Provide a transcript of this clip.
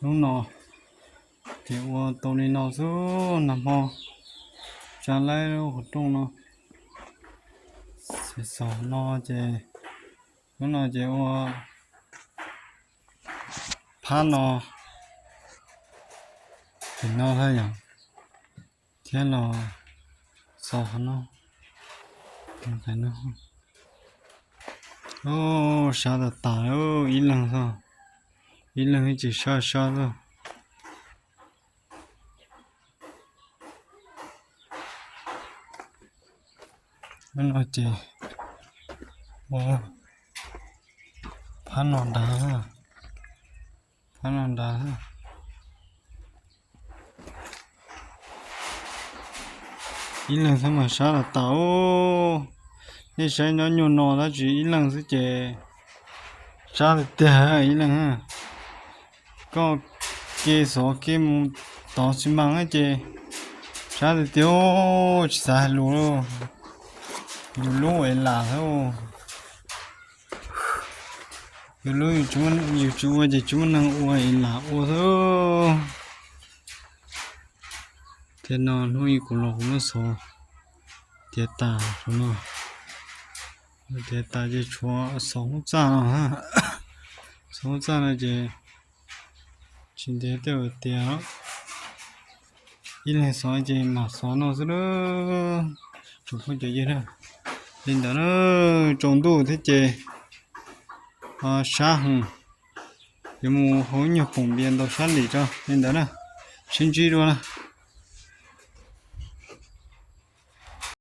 Hnub no ces ua tau li no xwb, nag hmo tsa laib lub qhov rooj no, xaus no ces, hnub no ces ua phab no, tim no thiab yog, thiab los xaus qhov no. Sab tas tas, ib leeg xwb, ib leeg tsis sab sab xwb. Hnub no ces ua phab no nrad, phab no nrad. Ib leeg xwb mas sab tas tas. Nej saib nyob nyuag no tab sis ib leeg xwb ces sab tiag tiag ib leeg. Koj ke xov ke mus tov xi mas ces sab tiag tiag, tsis xav hais lus, yus lub es lam xwb. Yus lub, yus tsis ua ces tsis muaj neeg ua es lam ua xwb. Thiab no hnub ib kuv los kuv muab xov tiav tas no, tiav tas ces tshuav xov hub txaj no, xov hub txaj no ces tsis ntev tej tiav. Ib leeg xov ces mam xov no xwb, tsoom phooj ywg. Li ntawd na, tsaus ntuj thiab ces sab heev, yuav mus hau nyuag khoom npias ntaus sab lim tso li ntawd na. Sib ntsib dua na.